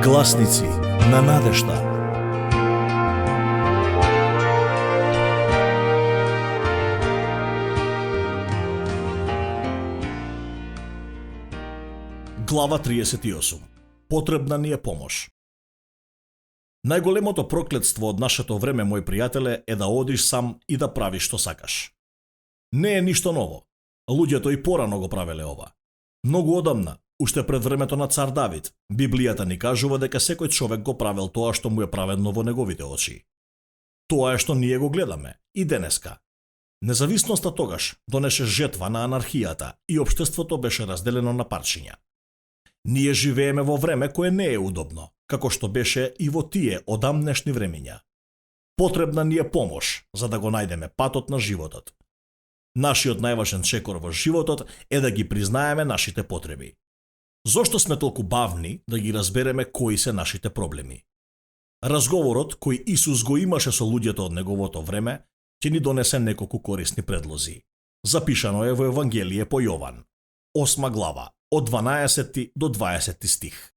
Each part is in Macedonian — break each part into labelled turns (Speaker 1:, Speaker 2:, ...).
Speaker 1: Гласници на надежта. Глава 38. Потребна ни е помош. Најголемото проклетство од нашето време, мој пријателе, е да одиш сам и да правиш што сакаш. Не е ништо ново. Луѓето и порано го правеле ова. Многу одамна, уште пред времето на цар Давид, Библијата ни кажува дека секој човек го правел тоа што му е праведно во неговите очи. Тоа е што ние го гледаме и денеска. Независноста тогаш донеше жетва на анархијата и општеството беше разделено на парчиња. Ние живееме во време кое не е удобно, како што беше и во тие одамнешни времиња. Потребна ни е помош за да го најдеме патот на животот. Нашиот најважен чекор во животот е да ги признаеме нашите потреби. Зошто сме толку бавни да ги разбереме кои се нашите проблеми? Разговорот кој Исус го имаше со луѓето од неговото време ќе ни донесе неколку корисни предлози. Запишано е во Евангелие по Јован, 8 глава, од 12 до 20 стих.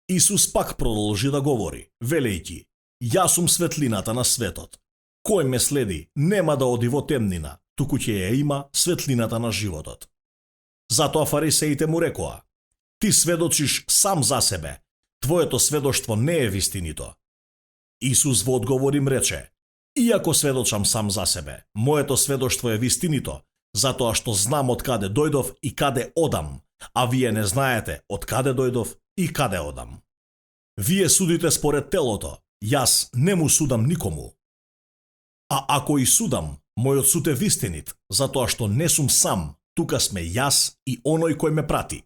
Speaker 1: Исус пак продолжи да говори, велејќи: Јас сум светлината на светот. Кој ме следи, нема да оди во темнина, туку ќе ја има светлината на животот. Затоа фарисеите му рекоа: Ти сведочиш сам за себе, твоето сведоштво не е вистинито. Исус во одговор им рече: Иако сведочам сам за себе, моето сведоштво е вистинито, затоа што знам од каде дојдов и каде одам, а вие не знаете од каде дојдов и каде одам. Вие судите според телото, јас не му судам никому. А ако и судам, мојот суд е вистинит, затоа што не сум сам, тука сме јас и оној кој ме прати.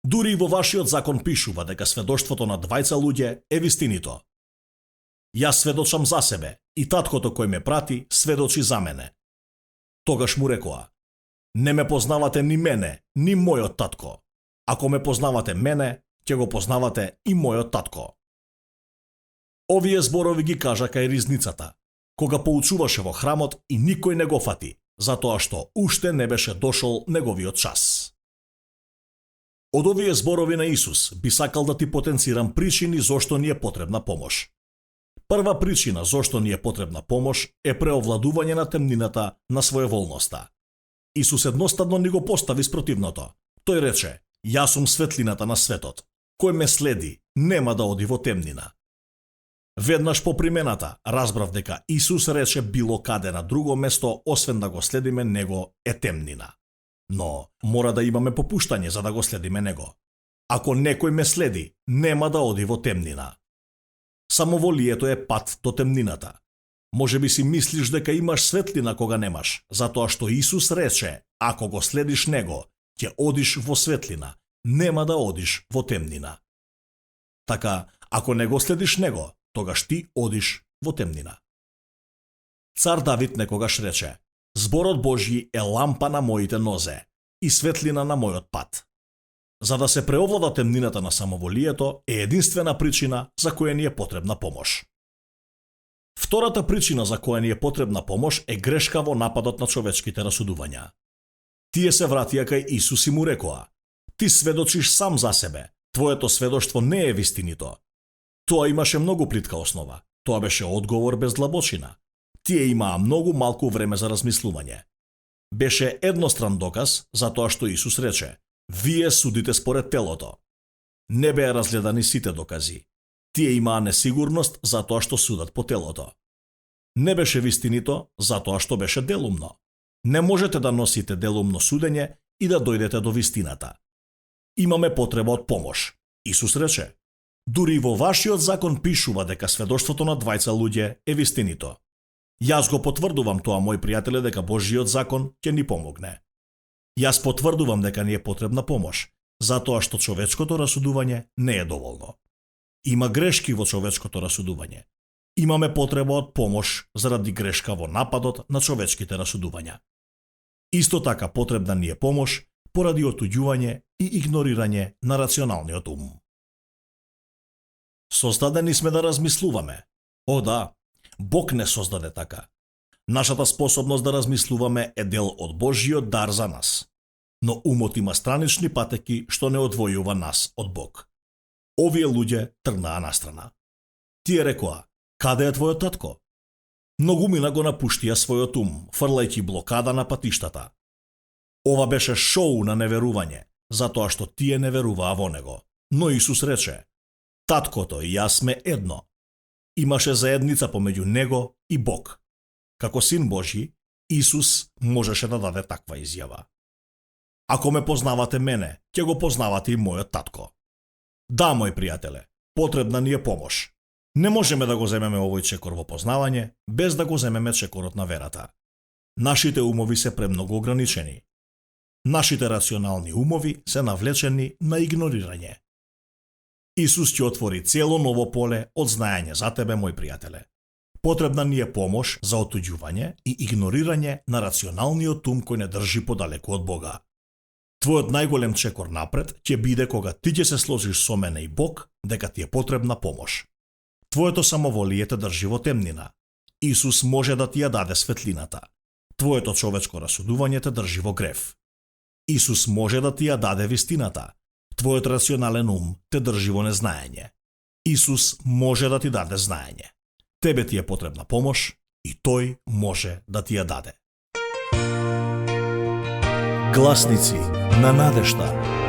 Speaker 1: Дури и во вашиот закон пишува дека сведоштвото на двајца луѓе е вистинито. Јас сведочам за себе и таткото кој ме прати сведочи за мене. Тогаш му рекоа: Не ме познавате ни мене, ни мојот татко. Ако ме познавате мене, ќе го познавате и мојот татко. Овие зборови ги кажа кај ризницата, кога поучуваше во храмот и никој не го фати, затоа што уште не беше дошол неговиот час. Од овие зборови на Исус би сакал да ти потенцирам причини зошто ни е потребна помош. Прва причина зошто ни е потребна помош е преовладување на темнината на своеволноста. Исус едноставно ни го постави спротивното. Тој рече: Јас сум светлината на светот. Кој ме следи, нема да оди во темнина. Веднаш по примената разбрав дека Исус рече било каде на друго место, освен да го следиме него, е темнина. Но мора да имаме попуштање за да го следиме него. Ако некој ме следи, нема да оди во темнина. Самоволието е пат до темнината. Може би си мислиш дека имаш светлина кога немаш, затоа што Исус рече: Ако го следиш него, ќе одиш во светлина, нема да одиш во темнина. Така, ако не го следиш него, тогаш ти одиш во темнина. Цар Давид некогаш рече: Зборот Божји е лампа на моите нозе и светлина на мојот пат. За да се преовлада темнината на самоволието е единствена причина за која ни е потребна помош. Втората причина за која ни е потребна помош е грешка во нападот на човечките расудувања. Тие се вратија кај Исус и му рекоа: Ти сведочиш сам за себе, твоето сведоштво не е вистинито. Тоа имаше многу плитка основа. Тоа беше одговор без длабочина. Тие имаа многу малку време за размислување. Беше едностран доказ за тоа што Исус рече: Вие судите според телото. Не беа разгледани сите докази. Тие имаа несигурност за тоа што судат по телото. Не беше вистинито за тоа што беше делумно. Не можете да носите делумно судење и да дојдете до вистината. Имаме потреба од помош. Исус рече: Дури во вашиот закон пишува дека сведоштвото на двајца луѓе е вистинито. Јас го потврдувам тоа, мој пријателе, дека Божјиот закон ќе ни помогне. Јас потврдувам дека ни е потребна помош, затоа што човечкото расудување не е доволно. Има грешки во човечкото расудување. Имаме потреба од помош заради грешка во нападот на човечките расудувања. Исто така потребна ни е помош поради отуѓување и игнорирање на рационалниот ум. Создадени сме да размислуваме. О да, Бог не создаде така. Нашата способност да размислуваме е дел од Божјиот дар за нас. Но умот има странични патеки што не одвојува нас од Бог. Овие луѓе тргнаа настрана. Тие рекоа: "Каде е твојот татко?" Многумина го напуштија својот ум, фрлајќи блокада на патиштата. Ова беше шоу на неверување, затоа што тие не веруваа во него. Но Исус рече: "Таткото и јас сме едно." Имаше заедница помеѓу него и Бог. Како Син Божи, Исус можеше да даде таква изјава. Ако ме познавате мене, ќе го познавате и мојот татко. Да, мој пријателе, потребна ни е помош. Не можеме да го земеме овој чекор во познавање, без да го земеме чекорот на верата. Нашите умови се премногу ограничени. Нашите рационални умови се навлечени на игнорирање. Исус ќе отвори цело ново поле од знаење за тебе, мој пријателе. Потребна ни е помош за отуѓување и игнорирање на рационалниот ум кој не држи подалеку од Бога. Твојот најголем чекор напред ќе биде кога ти ќе се сложиш со мене и Бог дека ти е потребна помош. Твоето самоволие те држи во темнина. Исус може да ти ја даде светлината. Твоето човечко расудување те држи во грев. Исус може да ти ја даде вистината. Твојот рационален ум те држи во незнаење. Исус може да ти даде знаење. Тебе ти е потребна помош и тој може да ти ја даде. Гласници на надежта.